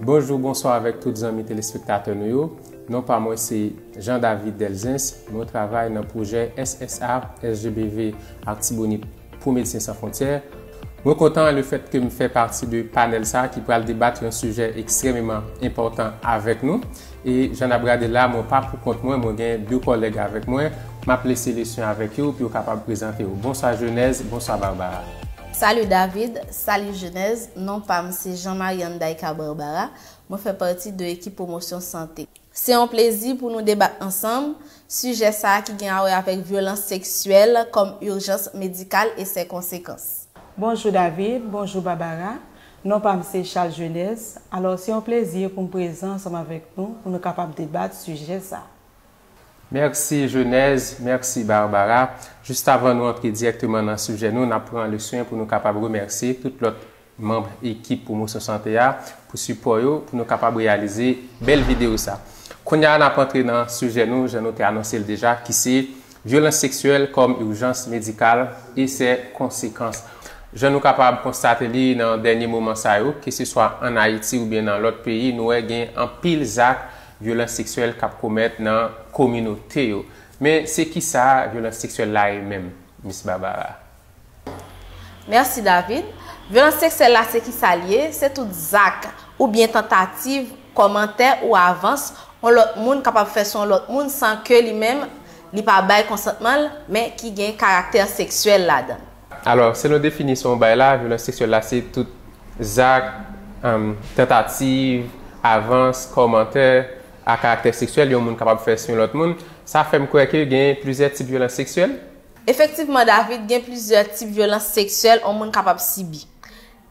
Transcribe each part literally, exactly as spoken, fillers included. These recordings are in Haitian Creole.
Bonjou, bonswa avèk tout zanmi telespektatè nou yo. Non pa mwen se Jean David Delzens. Mwen travay nan pwojè S S A S G B V Artibonit pou Medsen San Fwontyè. Mwen kontan lefèt ke m fè pati de panèl sa ki pral debat yon sijè ekstrèmeman enpòtan avèk nou. E jan n ap gade la, mwen pa pou kont mwen, mwen gen de kòlèg avèk mwen. M ap lese lesyon avèk yo pou yo kapab prezante yo. Bonswa Jenèz, bonswa Barbara. Salut David, salut Jenèz, non pa m se Jean Marie Andaika Barbara, mwen fè pati de ekip pwomosyon sante. Se yon plezi pou nou debat ansanm sijè sa a ki gen a wè avèk vyolans seksyèl kòm ijans medikal e sè konsekans. Bonjou David, bonjou Barbara. Non pa m se Charles Jenèz. Alò, se yon plezi pou m prezan ansanm avèk nou pou nou kapab debat sijè sa. Mèsi Jenèz, mèsi Barbara. Jis avan nou antre dirèkteman nan sijè nou, n ap pran le swen pou nou kapab remèsye tout lòt manm ekip pwomosyon sante a pou sipò yo pou nou kapab reyalize bèl videyo sa. Kounye a n ap antre nan sijè nou, jan nou te anonse l deja, ki se vyolans seksyèl kòm ijans medikal e sè konsekans. Jan nou kapab konstate li nan dènye moman sa yo, keseswa ann Ayiti oubyen nan lòt peyi, nou wè gen anpil zak vyolans seksyèl k ap komèt nan kominote yo. Men se kisa vyolans seksyèl la ye menm, Miss Barbara? Mèsi David. Vyolans seksyèl la se kisa l ye? Se tout zak oubyen tantativ, kòmantè ou avans yon lòt moun kapab fè sou yon lòt moun san ke li menm li pa bay konsantman l, men ki gen karaktè seksyèl ladan l. Alò, selon definisyon w bay la, vyolans seksyèl la se tout zak, um, tantativ, avans, kòmantè a karaktè seksyèl yon moun kapab fè sou yon lòt moun. Sa fè m kwè ke gen plizyè tip vyolans seksyèl. Efektivman David, gen plizyè tip vyolans seksyèl yon moun kapab sibi.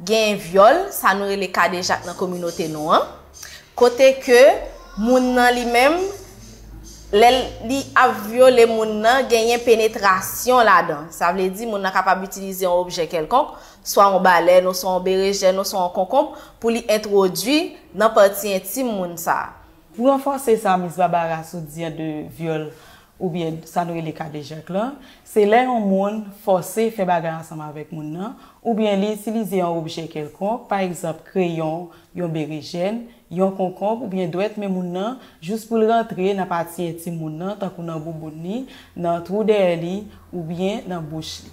Gen vyòl, sa nou rele kadejak nan kominote nou an, kote ke moun nan li menm, lè li ap vyole moun nan, genyen penetrasyon ladan. Sa vle di moun nan kapab itilize yon objè kèlkonk, swa yon balèn, oswa yon berejèn, oswa yon konkonb, pou li entwodui nan pati entim moun sa a. Pou ranfòse sa Miss Barbara sot di an de vyòl oubyen sa nou rele kadejak lan, se lè yon moun fòse fè bagay ansanm avèk moun nan, oubyen li itilize yon objè kèlkonk, pa egzanp kreyon, yon berejèn, yon konkonb oubyen dwèt men moun nan jis pou l rantre nan pati entim moun nan, tankou nan bouboun li, nan twou dèyè li oubyen nan bouch li.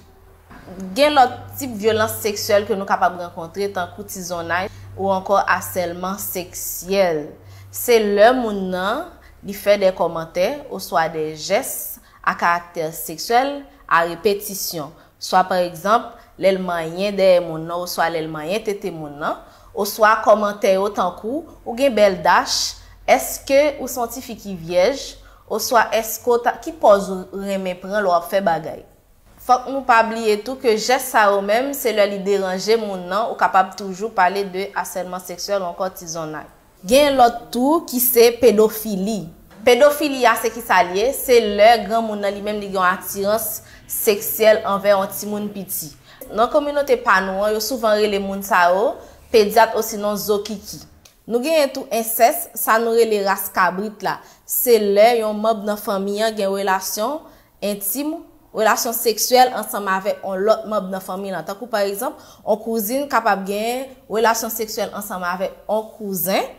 Gen lòt tip vyolans seksyèl ke nou kapab rankontre, tankou tizonnay ou ankò asèlman seksyèl. Se lè moun nan li fè de kòmantè oswa de jès a karaktè seksyèl a repetisyon, swa pa egzanp, lè l manyen dèyè moun nan oswa lè l manyen tete moun nan, oswa kòmantè yo tankou ou gen bèl dach, èske ou se yon tifi ki vyèj, oswa èske w ta, ki pòz ou renmen pran lè w ap fè bagay. Fòk nou pa bliye tou ke jès sa yo menm, se lè li deranje moun nan, ou kapab toujou pale de asèlman seksyèl ou ankò tizonnay. Gen lòt tou ki se pedofili. Pedofili a se kisa l ye? Se lè granmoun nan li menm li gen yon atirans seksyèl anvè yon timoun piti. Nan kominote pa nou an, yo souvan rele moun sa yo pedyat osinon zokiki. Nou genyen tou ensès, sa nou rele ras kabrit la. Se lè yon manm nan fanmi an gen relasyon entim, relasyon seksyèl ansanm avèk yon lòt manm nan fanmi lan. Tankou pa egzanp, yon kouzin kapab gen relasyon seksyèl ansanm avèk yon kouzen,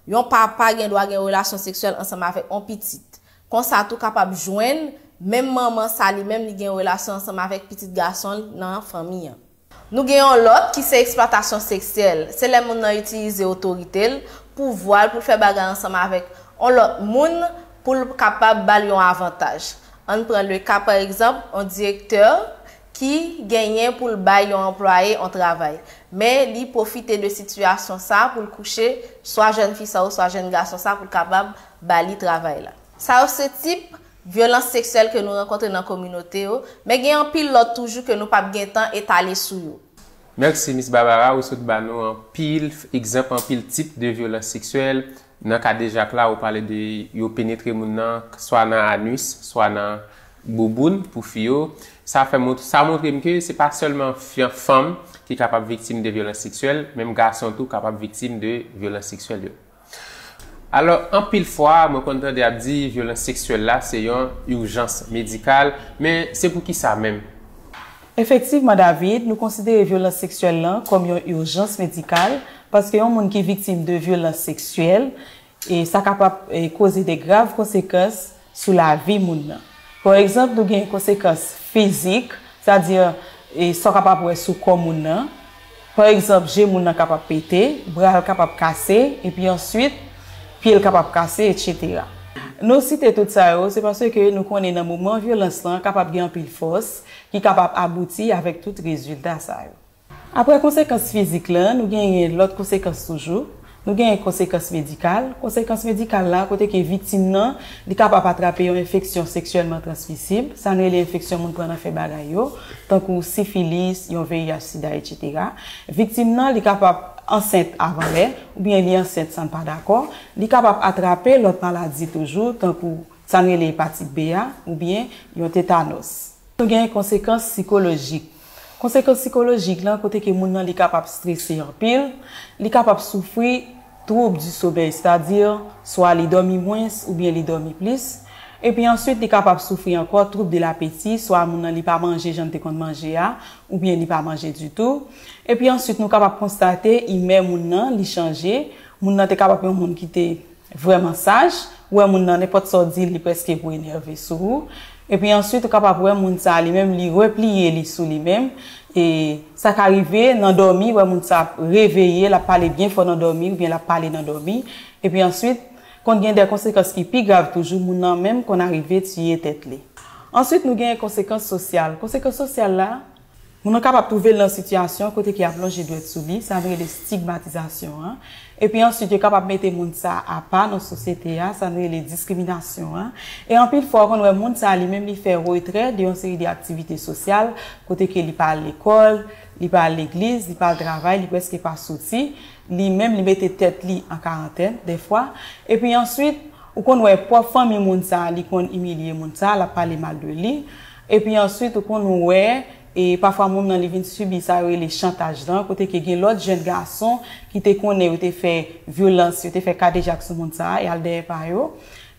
yon papa gen dwa gen relasyon seksyèl ansanm avèk yon pitit. Konsa tou kapab jwenn menm manman sa li menm li gen relasyon ansanm avèk pitit gason l nan fanmi an. Nou gen yon lòt ki se eksplwatasyon seksyèl. Se lè moun nan itilize otorite l, pouvwa l pou l fè bagay ansanm avèk yon lòt moun pou l kapab ba l yon avantaj. Ann pran le ka pa egzanp yon direktè ki genyen pou l bay yon anplwaye yon travay, men li pwofite de sitiyasyon sa pou l kouche swa jèn fi sa oswa jèn gason sa pou l kapab ba li travay la. Sa yo se tip vyolans seksyèl ke nou rankontre nan kominote yo, men gen anpil lòt toujou ke nou p ap gen tan etale sou yo. Mèsi Miss Barbara, ou sot ba nou anpil egzanp, anpil tip de vyolans seksyèl. Nan kadejak la, ou pale de yo penetre moun nan, swa nan anis, swa nan bouboun pou fi yo. Sa fè mont, sa montre m ke se pa sèlman fi, fanm ki kapab viktim de vyolans seksyèl, menm gason tou kapab viktim de vyolans seksyèl yo. Alò, anpil fwa, mwen konn tande ap di vyolans seksyèl la se yon ijans medikal, men se poukisa menm? Efektivman David, nou konsidere vyolans seksyèl lan kòm yon ijans medikal Paske yon moun ki viktim de vyolans seksyèl, e sa kapab e, koze de grav konsekans sou lavi moun nan. Pa egzanp, nou gen konsekans fizik, sètadi e, sa w kapab wè sou kò moun nan. Pa egzanp, je moun nan kapab pete, bra l kapab kase, epi answit, pye l kapab kase, etsetera. Nou site tout sa yo, se paske nou konnen nan moman vyolans lan kapab gen anpil fòs ki kapab abouti avèk tout rezilta sa yo. Apre konsekans fizik lan, nou genyen lòt konsekans toujou. Nou genyen konsekans medikal. Konsekans medikal la, kote ke viktim nan, li kapab atrape yon enfeksyon seksyèlman transmisib, sa n rele enfeksyon moun pran nan fè bagay yo, tankou sifilis, yon V I H, sida, etsetera. Viktim nan, li kapab ansent avan lè, oubyen li ansent san l pa dakò. Li kapab atrape lòt maladi toujou, tankou sa n rele epatit B a, oubyen yon tetanòs. Nou gen konsekans sikolojik. Konsekans sikolojik lan, kote ke moun nan li kapab strese anpil, li kapab soufri twoub di somèy, sètadi swa li dòmi mwens oubyen li dòmi plis. Epi answit, li kapab soufri ankò twoub de lapeti, swa moun nan li pa manje jan l te konn manje a, oubyen li pa manje ditou. Epi answit, nou kapab konstate imè moun nan, li chanje. Moun nan te kapab yon moun ki te vrèman saj, ou wè moun nan, nenpòt sa w di l, li prèske pou enève sou ou. Epi answit, ou kapab wè moun sa a li menm, li repliye li sou li menm. E sa ka rive nan dòmi, wè moun sa ap reveye, l ap pale byen fò nan dòmi, oubyen l ap pale nan dòmi. Epi answit, konn gen de konsekans ki pi grav toujou, moun nan menm konn arive tiye tèt li. Answit, nou gen konsekans sosyal. Konsekans sosyal la, moun nan kapab twouve l nan sitiyasyon kote ke y ap lonje dwèt sou li, sa n rele stigmatizasyon an. Epi answit, yo kapab mete moun sa a apa nan sosyete a, sa n rele diskriminasyon an. E anpil fwa, w konn wè moun sa a li menm li fè retrè de yon seri de aktivite sosyal, kote ke li pa al lekòl, li pa al legliz, li pa al travay, li prèske pa soti, li menm li mete tèt li an karantèn, dèfwa. Epi answit, ou konn wè pwòp fanmi moun sa a, li konn imilye moun sa a, l ap pale mal de li. Epi answit, ou konn wè, e pafwa moun nan li vin sibi sa yo rele chantaj lan, kote ke gen lòt jèn gason ki te konnen yo te fè vyolans, yo te fè kadejak sou moun sa a, e al dèyè pa yo.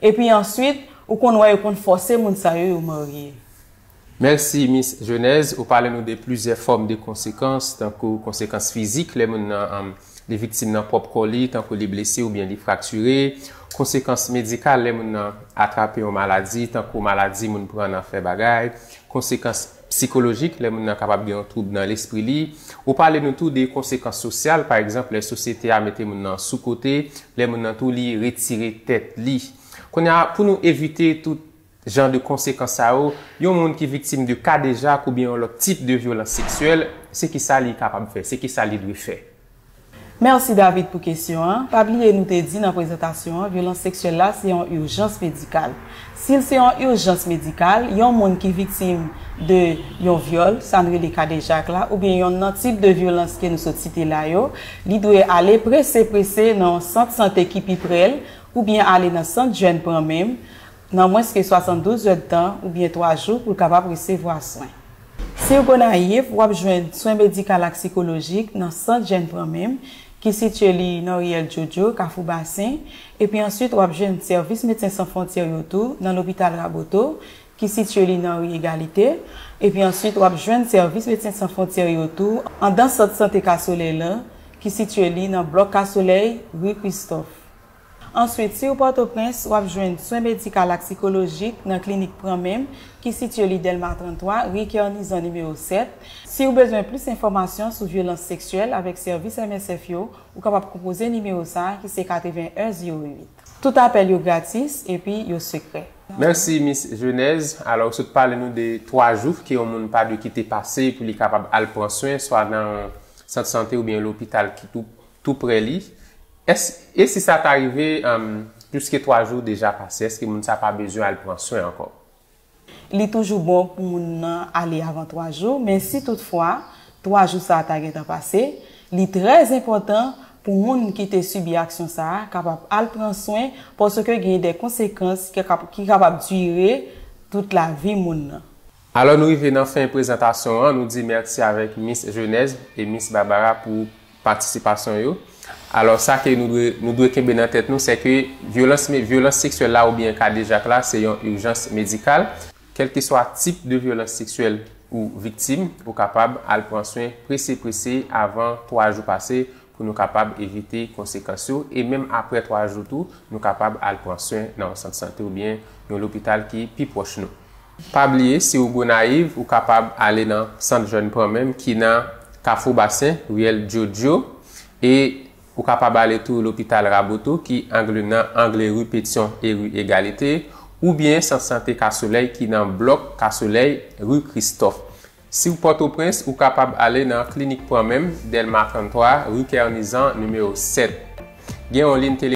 Epi answit, ou konn wè yo konn fòse moun sa yo, yo marye. Mèsi, Miss Genèse. Ou pale nou de plizyè fòm de konsekans, tankou konsekans fizik, lè moun nan, um, li viktim nan pwòp kò li, tankou li blese oubyen li fraktire. Konsekans medikal, lè moun nan atrape yon maladi, tankou maladi moun pran nan fè bagay. Konsekans sikolojik, lè moun nan kapab gen yon twoub nan lespri li. Ou pale nou tou de konsekans sosyal, pa egzanp, lè sosyete a mete moun nan sou kote, lè moun nan tou li retire tèt li. Kounye a, pou nou evite tout jan de konsekans sa yo, yon moun ki viktim de kadejak oubyen yon lòt tip de vyolans seksyèl, se kisa li kapab fè? Se kisa li dwe fè? Mèsi David pou kesyon an. Pa bliye nou te di nan prezantasyon an, vyolans seksyèl la se yon ijans medikal. Si l se yon ijans medikal, yon moun ki viktim de yon vyòl, sa n rele kadejak la, oubyen yonn nan tip de vyolans ke nou sot site la yo, li dwe ale prese prese nan yon sant sante ki pi pre l, oubyen ale nan sant jèn pran menm, nan mwens ke swasanndouz èdtan oubyen twa jou pou l kapab resevwa swen. Si w Gonayiv, w ap jwenn swen medikal ak sikolojik nan Sant Jèn Pran Menm, ki sitiye li nan riyèl Jojo, Kafou Basen, epi answit w ap jwenn sèvis Medsen San Fwontyè yo tou nan lopital Raboto, ki sitiye li nan ri Egalite, epi answit w ap jwenn sèvis Medsen San Fwontyè yo tou anndan sant sante Kasolèy lan, ki sitiye li nan blòk Kasolèy, ri Kristòf. Answit, si w Pòtoprens, w ap jwenn swen medikal ak sikolojik nan klinik Pran Menm, ki sitiye li Dèlma tranntwa, ri Kernizan nimewo sèt. Si w bezwen plis enfòmasyon sou vyolans seksyèl avèk sèvis M S F yo, ou kapab konpoze nimewo sa a ki se katreven en zewo uit. Tout apèl yo gratis epi yo sekrè. Mèsi, Miss Genèse. Alò, ou sot pale nou de twa jou ke yon moun pa dwe kite pase pou li kapab al pran swen, swa nan sant sante oubyen lopital ki tou, tou pre li. Èske, e si sa ta rive, um, plis ke twa jou deja pase, èske moun sa pa bezwen al pran swen ankò? Li toujou bon pou moun nan ale avan twa jou, men si toutfwa twa jou sa a ta gentan pase, li trè enpòtan pou moun ki te sibi aksyon sa a kapab al pran swen, paske gen de konsekans ki kap-, ki kapab dire tout lavi moun nan. Alò, nou rive nan fen prezantasyon an, nou di mèsi avèk Miss Genèse e Miss Barbara pou patisipasyon yo. Alò, sa ke nou dwe, nou dwe kenbe nan tèt nou, se ke vyolans, vyolans seksyèl la oubyen kadejak la, se yon ijans medikal. Kèlkeswa tip de vyolans seksyèl ou viktim, ou kapab al pran swen prese prese avan twa jou pase pou nou kapab evite konsekans yo. E menm apre twa jou tou, nou kapab al pran swen nan yon sant sante oubyen yon lopital ki pi pwòch nou. Pa bliye, si ou Gonayiv, ou kapab ale nan sant jèn Pranmenm ki nan Kafou Basen, riyèl Jojo, e ou kapab ale tou lopital Raboto ki angle nan angle ri Petyon e ri Egalite, oubyen sant sante Kasolèy ki nan blòk Kasolèy, ri Kristòf. Si w Pòtoprens, ou kapab ale nan klinik Pranmenm, Dèlma trannntwa, ri Kènizan, nimewo sèt. Gen yon liy telefòn